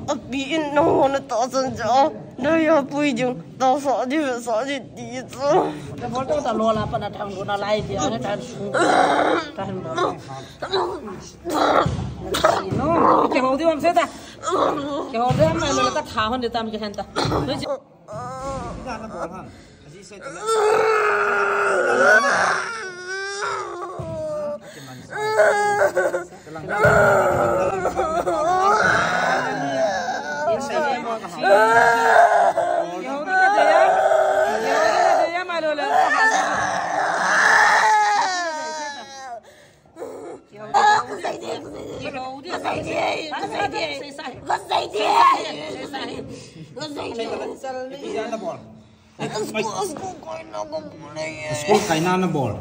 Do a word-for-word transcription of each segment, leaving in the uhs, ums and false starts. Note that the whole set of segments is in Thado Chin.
Api in nangho natahsan jeh a, naya pui ding, tahsa di, vetsah di, ti chu. Nabol to ta lo la pa na thang lo na lai dia, na thang su. Thang lo. No, ke ho di om se ta. Ke ho di om na lo ka tha hon de tam ke han ta. School kaina nabol.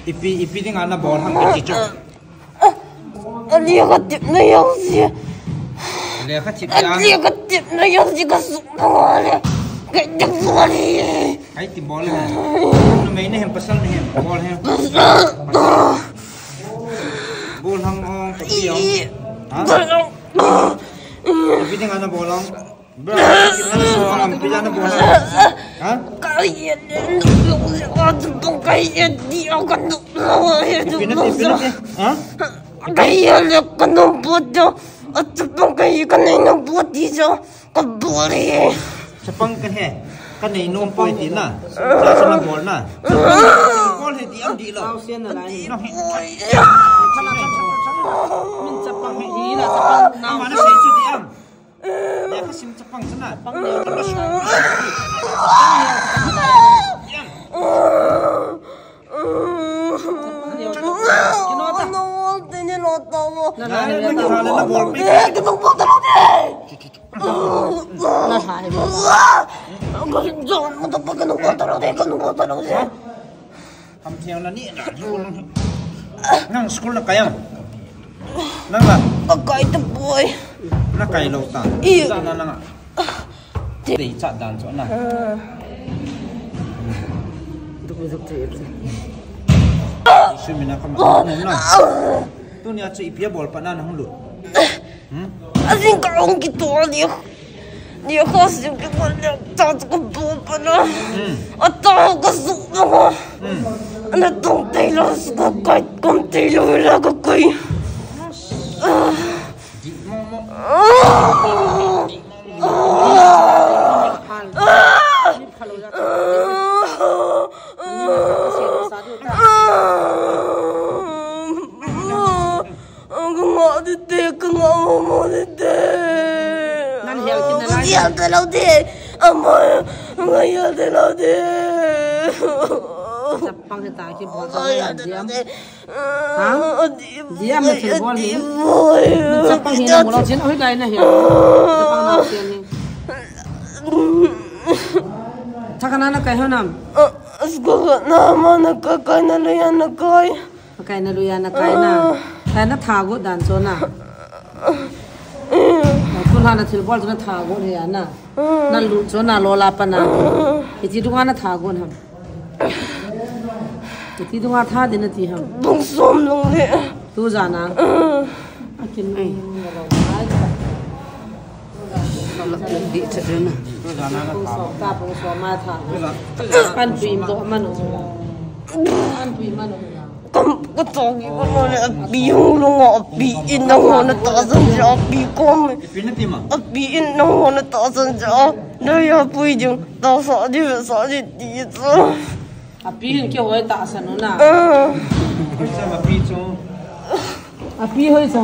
Ipi, ipi dinga nabol ham kati chu. Alekha tepna jouse. Lekha tep dia. Alekha tepna jouse kasuh na le. Kaitep bol e. Kaitep bol e. Numei nahem, pasal nahem, bol e. Bol ham o, kapi o. Ha? Ipi dinga nabol o. Bro, ipi dinga nabol o. Ha? Ipi nati, ipi nati. Ha? Chapang kahe. Kanei nom poi ti na. Sa sa nabol na. Chapang bol he ti am di lo. Di lo he. Min chapang he di la, chapang na. Ama na sei chu di am. Lekha sim chapang sana. Ham thiang na ni na. Nang school nakai am? Nang la? Kakai tapoi. Nakai lou ta. I. Sa na nang a. Te. Te cha dan cho na. Ah. Duk duk te. Sumi na kam na. Tunia chu ipi a bol pa na na hung lut. Hmm? Ajing kahung kitoh a ni. Ni kha sim kibol le ta chu kabol pa na. Hmm. Ata kasuh na. Hmm. Ana tong tei lou, school kai kom tei lou la kakai. Ah. Ah. Ah. Ka ngah ding te, ka ngah mama ding te. Nan hel kin na lai. Ka hel te lou te. Ama, ka hel te lou te. Chapang he ta ki bol ta. Ka hel te lou te. Ha? Diam na thil bol hi. Chapang hi na bol chin, oi lai na hi. Chapang na chin hi. Thaka na na kai ho nam? School na ma na kai, kai na lui a na kai. Kai na lui a na kai na. Kai na tha got dan cho na. School ha na thil bol cho na tha got hi a na. Na lut cho na lo la pa na. Iti dunga na tha got ham? Iti dunga tha ding nati ham? Bung som lung le. Tu jana. Akin ai. Di cha na. Bung som ta, bung som ma tha. Kan tui mo man o. Kan tui man o. Kam ka tong i ko no le api hung lung a api in nangho natahsan jeh a api kom. Ipi nati ma? Api in nangho natahsan jeh a. Naya pui ding, tahsa di, vetsah di, ti chu. Api hin kihoi tahsan u na. Ah. Koi cha ma pi chu. Api hoi cha.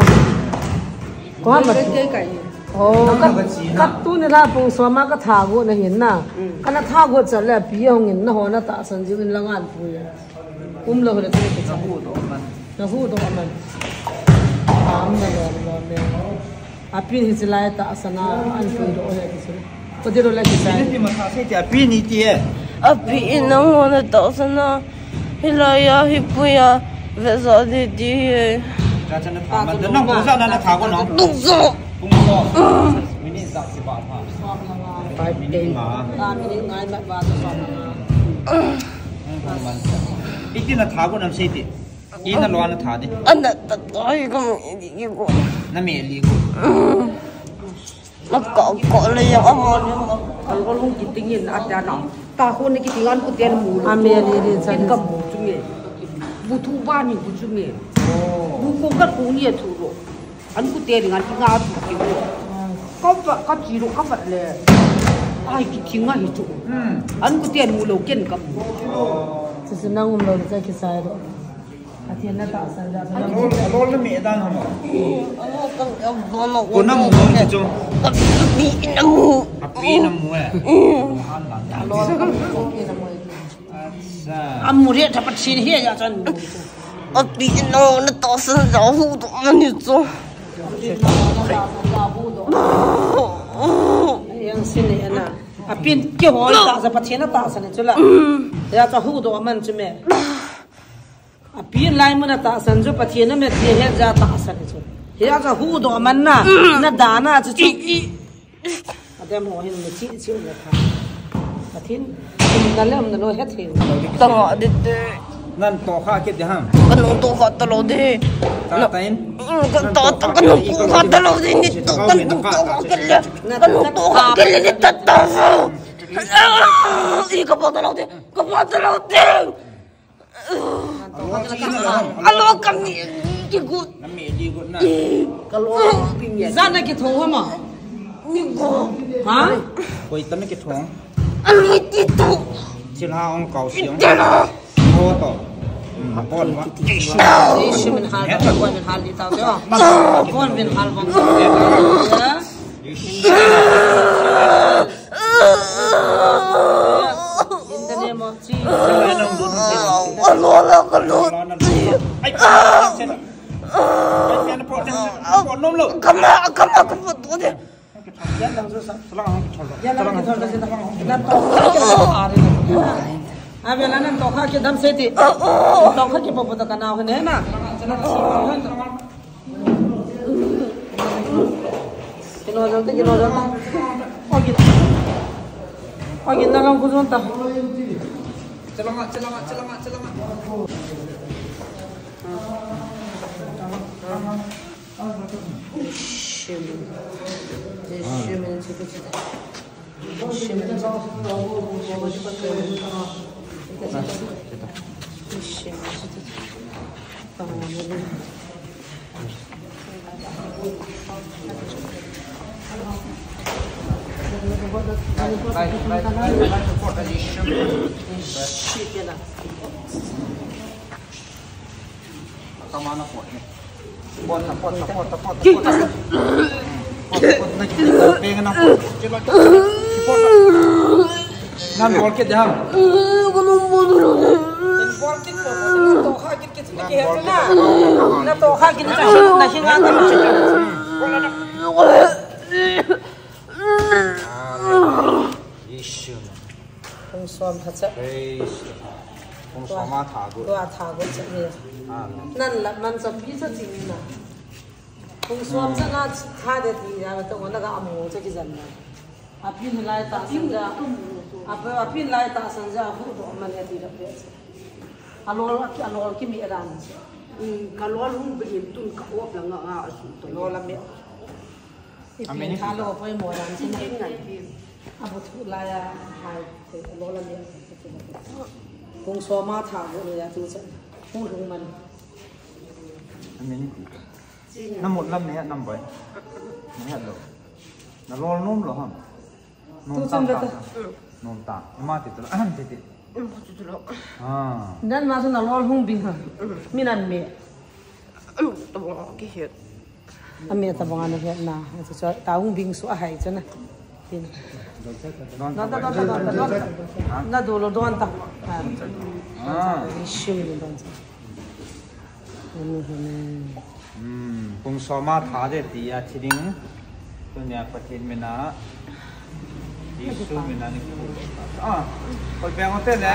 Ko ma. Kai, kai, kai. Oh, ka, ka tuni la pung soma ka tha got na hin na. Mm. Kana tha got cha le api hung in nangho natahsan jing in la ngan pui. Um lou le te. Na hu doh man. Na hu doh man. Am na lo lo le. Api hi chilai tahsan a an pui doh he ti chu. Ko di lo le ti sai. Ni ti ma tha sei ti api ni ti e. Api in nangho natahsan a. Hilai a hi pui a. Vetsah di ti he. Ka cha na tha man. Nang pung sa na na tha ko no. Pung sa. Pung sa. Minute sa si ba tha. Five minute ma. Ba minute ngai ma ba sa. Iti na tha ko nam sei ti. Ina lo na tha di. Ana ta toi ko idi ko. Na me li ko. Aka, aka le yang ama le ama. Alol hung kiting in ata na. Ta ho ni kiting an kuten mu lo. Amen, amen, amen. Ken kamu chu me. Bu thu ba ni bu chu me. Bu ko ka ku ni thu lo. An kuten ngan ki nga thu ki lo. Ka ba ka chi lo ka ba le. Ai kiting a hi chu. An kuten mu lo ken kamu. Sisi nang um lo ka kisai lo. Pathen na tahsan ja. Alol, alol na me dan ham. Ko na mu ham chu. Api na mu. Api na mu eh. Alol na mu. Acha. Amu re tha Pathen hi ya chan. Api na na tahsan ja hu to mani chu. Yang sini na. Apin kihol tahsan Pathen na tahsan chu la. Ya cha hu to man chu me. Api lai mun a tahsan chu Pathen na me ti he ja tahsan chu. He ja hu do man na, na da na chu chu. Adem ho hin mi chi chi le tha. Pathen, na lem na lo he thei. Tanga de de. Nan to kha ke de ham. Ka nung to kha ta lo de. Ta ta in. Ka ta ta ka nung to kha ta lo de ni to ka nung to kha ke le. Ka nung to kha ke le ta ta. I ka pa ta lo de. Ka pa ta lo de. Alo kami kigut. Nami kigut na. Kalo pimia. Zana kithong hama. Nigo. Ha? Koi tami kithong. Alo tito. Silha ong kau siong. Itela. Ho to. Hmm, bon wa. Ishi min hal, bon min hal di tau. Bon min hal bang. In the name of Jesus. Alo, alo, alo. Kama, kama, kama, tu de. Abela nan to kha ke dam se ti. To kha ke popo to kana ho ne na. Kino jal te, kino jal te. Ogi. Ogi na lang kuzon ta. Chalanga, chalanga, chalanga, chalanga. Shim. Shim. Nan bol kit diham. Bol kit ko, to kha kit kit na. Na to kha kit na, na hinga. Issue. Kung som tha cha. Praise the Lord. Kung som a tha gu. Tua tha gu cha ni. Amen. Nan la man cha pi cha ching na. Kung som cha na tha de ti ya to na ga amu cha ki jan na. Apin lai tahsan ja. Apa apin lai tahsan ja hu do man ya ti da pe. Alol, alol ki mi ran. Ka lol hung bin tun ka op la nga nga asu to. Lol la mi. Amen. Ipin tha lo poi mo dan sin. Abu thu la ya hai te lo la le. Kung som a tha lo ya tu cha. Hung lung man. Amen. Na mut lam ne nam bai. Ne lo. Na lol nom lo ham. Nom ta. Nom ta. Ima ti tu. Ahem ti ti. Ima ti tu. Ah. Dan ma su na lol hung bing ha. Mi nan me. Tabang ki het. Ame tabang ana het na. Atu cha ta hung bing su a hai cha na. Tin. Don ta, don ta, don ta, don ta. Na do lo don ta. Ah. Shim ni don ta. Ani hene. Hmm, kung som a tha de ti a thi ding. Tunia Pathen mina. Jesu mina ni khu. Ah, koi peng o te ne.